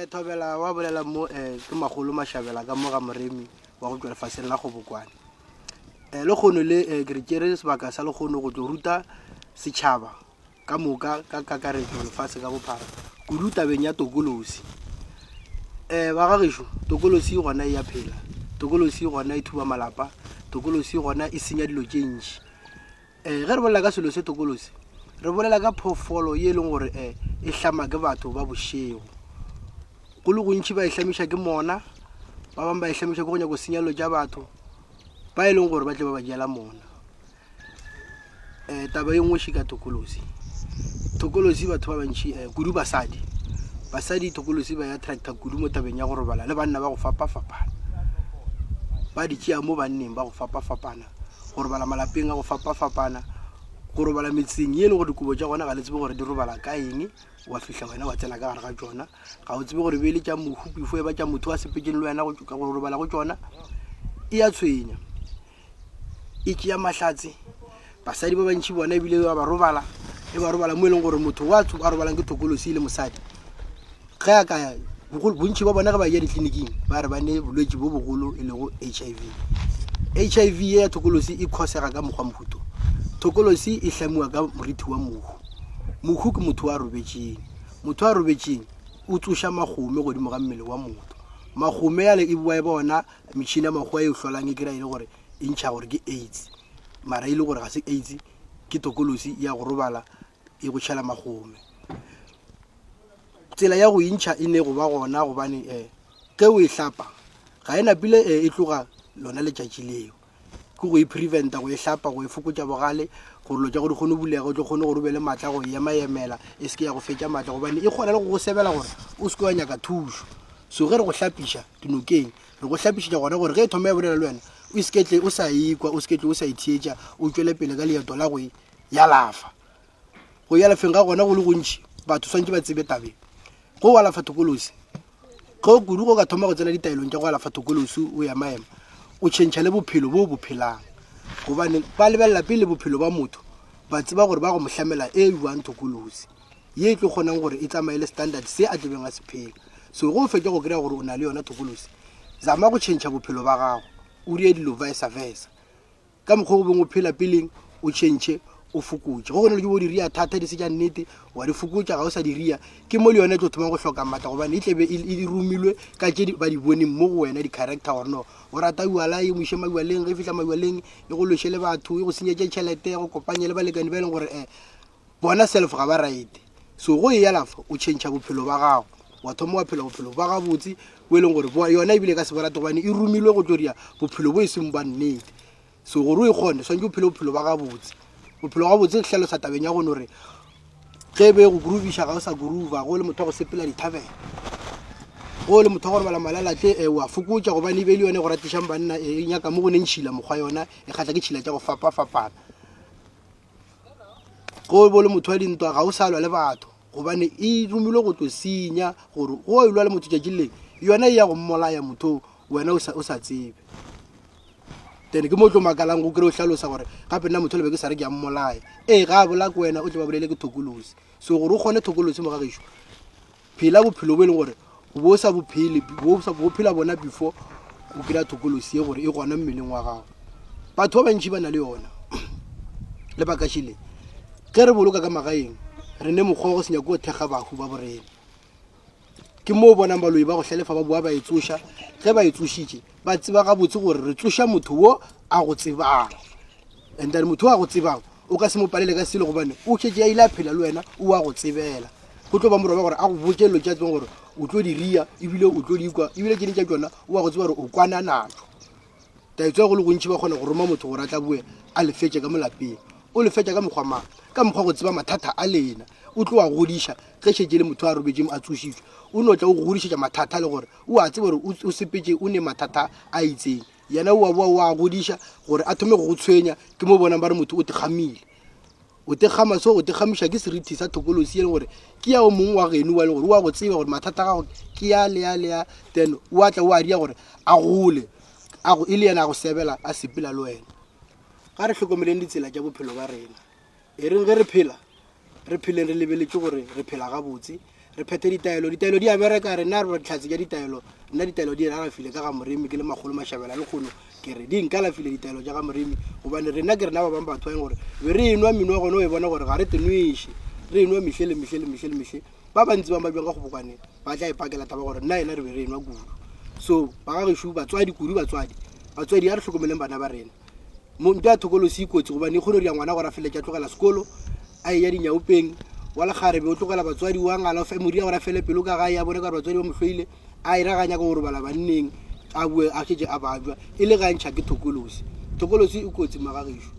Eh, thobela wa bolela mo eh, ke magolo mashabela ka mo ga moremi wa go tšwa lefaseng la kgobokwane eh, lekgono le eh, ke re tšere sebaka sa lekgono go tlo ruta setšhaba ka moka ka kakaretšo lefase ka bophara kudu tabeng ya tokolosi um ba gagešo tokolosi gona e ya phela tokolosi gona e thuba malapa tokolosi gona e senya dilo tše ntši um ge re bolela ka selo se tokolosi re bolela ka phoofolo ye e leng gore um e hlama ke batho ba bošego go le gontši ba e hlamiša ke mona ba bangwe ba e hlamiša ke go nyaka go senya dilo tša batho ba e leng gore ba tle ba ba jela mona um taba e nngwe še ka tokolosi tokolosi batho ba bantši um kudu basadi basadi tokolosi ba ya attracta kudu mo tabeng ya go robala le banna ba go fapa-fapana ba di tšea mo banneng ba go fapa-fapana go robala malapeng a go fapa-fapana go robala metseng ye e le gore dikobo tša gona ga le tsebe gore di robala ka eng wa fihla wena wa tsena ka gare ga tšona ga o tsebe gore be e le tša mohu before e ba tša motho a sepetseng le wena go robala go tšona e ya tshwenya e tšea mahlatse basadi ba bantši bona ebile ba ba robala e ba robala mo e leng gore motho wa a robalang ke thokolosi e le mosadi ge a ka bontši ba bona ge ba ya ditleliniking ba re ba ne bolwetši bo bogolo e lego h i v h i v ye ya thokolosi e khosega ka mokgwa mohuto thokolosi e hlamiwa ka morithi wa mohu mohu ke motho wa robetšeng motho wa robetšeng o tsoša magome godimo ga mmele wa motho magome yale e boa e bona metšhini ya makgowa e hlolang e kry-a e le gore e ntšha gore ke aids mara e le gore ga se aids ke tokolosi ya go robala e go tšhela magome tsela ya go intšha e ne go ba gona gobane um ge o e hlapa ga e napile um e tloga lona letšatši leo ke go e preventa go e hlapa go e fokotša bogale gore lo tša go di kgone bulega o tlo kgone gore o be le maatla go ema emela e seke ya go fetša maatla gobane e kgona le go go sebela gore o seke wa nyaka thušo so ge re go hlapiša dinokeng re go hlapišetša gona gore ge e thoma e bolela le wena o seketle o sa ikwa o seketle o sa itheetša o tšwele pele ka leeto la go yalafa go yalafeng ga gona go le gontši batho swantše ba tsebe tabeng go alafa thokolosi go kudu go ka thoma go tsena ditaelong tša go alafa thokolosi o ya maema o tšhentšha le bophelo bo bo phelang gobane ba lebelela pele bophelo ba motho ba tseba gore ba go mo hlamela e jwang thokolosi ye e tlo kgonang gore e tsamaye le standard se a tlebeng a se phela so go o fetša go kry-a gore o na le yona thokolosi zama go tšhentšha bophelo ba gago o die dilo vice versa ka mokgwa o beng o phela peleng o tšhentšhe o fokotše go gone le ke bo di ria thata di se tša nnete wa di fokotša ga o sa di ria ke mo le yone e tlo thomang go hloka maatla gobane e tlebe e, e romilwe ka tše ba di boneng mo go wena di-character gore no o rata uala e moše maualeng ge e fihla maualeng e go loše le batho e go senyetše tšhelete go kopanye le balekane ba e leng gore um bona self ga ba right so go e alafa o change bophelo ba gago wa thoma wa phela bophelo ba gabotse bo e leng gore yona ebile ka se borate gobane e romilwe go tlo ria bophelo bo e seng ba nnete so gore o e kgone swantse o phele bophelo ba gabotse bophelo gabotse ke hlalosa tabeng ya gone gore ge e be go grooviša ga o sa groova go le motho wa go sepela dithabela go le motho wa go robala malalatle eh, wa fokotša gobane e be e le yone go ratišang banna eh, e nyaka mo go neng tšhila mokgwa yona e kgatla ke tšhila tša go fapa-fapana Go bo le motho wa dintwa ga o sa lwa le batho gobane e romilwe go tlo senya gore go lwa le motho tšatši le yona e ya go mmolaya motho wena o sa tsebe then ke mo o tlo makalang go kry o hlalosa gore gape nna motho le be ke sa re ke ya mmolaya ee ga a bolaya ke wena o tle ba bolele ke thokolosi so gore o kgone thokolosi mo gagešo Phela bophelo bo e leng gore o bo o sa bophele bo sa bo phela bona before o kry-a thokolosi ye gore e gona mmeleng wa gago. Batho ba bantši ba na le yona lebaka šele ge re boloka ka magaeng re ne mokgwa wa go se nyake go thekga bahu ba borena. Ke mo o bonang baloi ba go hlalefa ba boa ba e tsoša ge ba e tsošitše ba tseba gabotse gore re tsoša motho wo a go tsebang and then motho wa go tsebang o ka se mo palele ka selo gobane o šetše a ile a phela le wena o wa go tsebela go tlo ba moroba gore a go botše dilo tša tsebang gore o tlo di ria ebile o tlo di kwa ebile tše ding tša tšona o wa go tseba gore o kwana natšo taetso go le gontši ba kgona go roma motho gore a tla boe a lefetše ka mo lapeng o lefetša ka mokgwa mang ka mokgwa go tseba mathata a lena o tlo a godiša ge šetše le motho a robetše a tsošitšwe o no tla o go godišetša mathata le gore o a tseba gore o sepetše o ne mathata a itseng Yena o a boa o a godiša gore a thome go go tshwenya. Ke mo bonang ba re motho o tekgamile. O tekgama so o tekgamiša ke seriti sa thokolosi e leng gore ke ya o mongwe wa geno wa e leng gore o a go tseba gore mathata a gago ke ya le ya le ya then o a tla o a dia gore a gole a go e le yena a go sebela a sepela le wena. Ga re hlokomeleng ditsela tša bophelo ba rena. E reng ge re phela re pheleng re lebeletše gore re phela gabotse. Re phethe ditaelo. Ditaelo di a bereka, rena re dihlatse tša ditaelo. Nna ditaelo di ngalafile ka ga Moremi ke le makgolo Mashabela lekgono ke re di nkalafile ditaelo tša ga Moremi gobane rena ke rena ba bang batho ba e leng gore be re enwa mino gona o e bona gore ga re tenweše re enwa mehle le mehle le mehle le mehle ba bantsi ba ba bjang ka kgobokwane ba tla e pakela taba gore nna ena re be re enwa kudu so ba ga gešo batswadi kudu batswadi batswadi a re hlokomeleng bana ba rena Ntwa ya thokolosi e kotsi gobane e kgone go dira ngwana gore a feleletše a tlogela sekolo a eya dinyaopeng wa lekgarebe o tlogela batswadi wa ngala o mo dira gore a fele pelo ka gae a bone ka gore batswadi ba mo hloile a e ra ga nyaka go robala banneng a boe a šetše a babja e le gantšha ke thokolosi. Thokolosi e kotsi magagešo.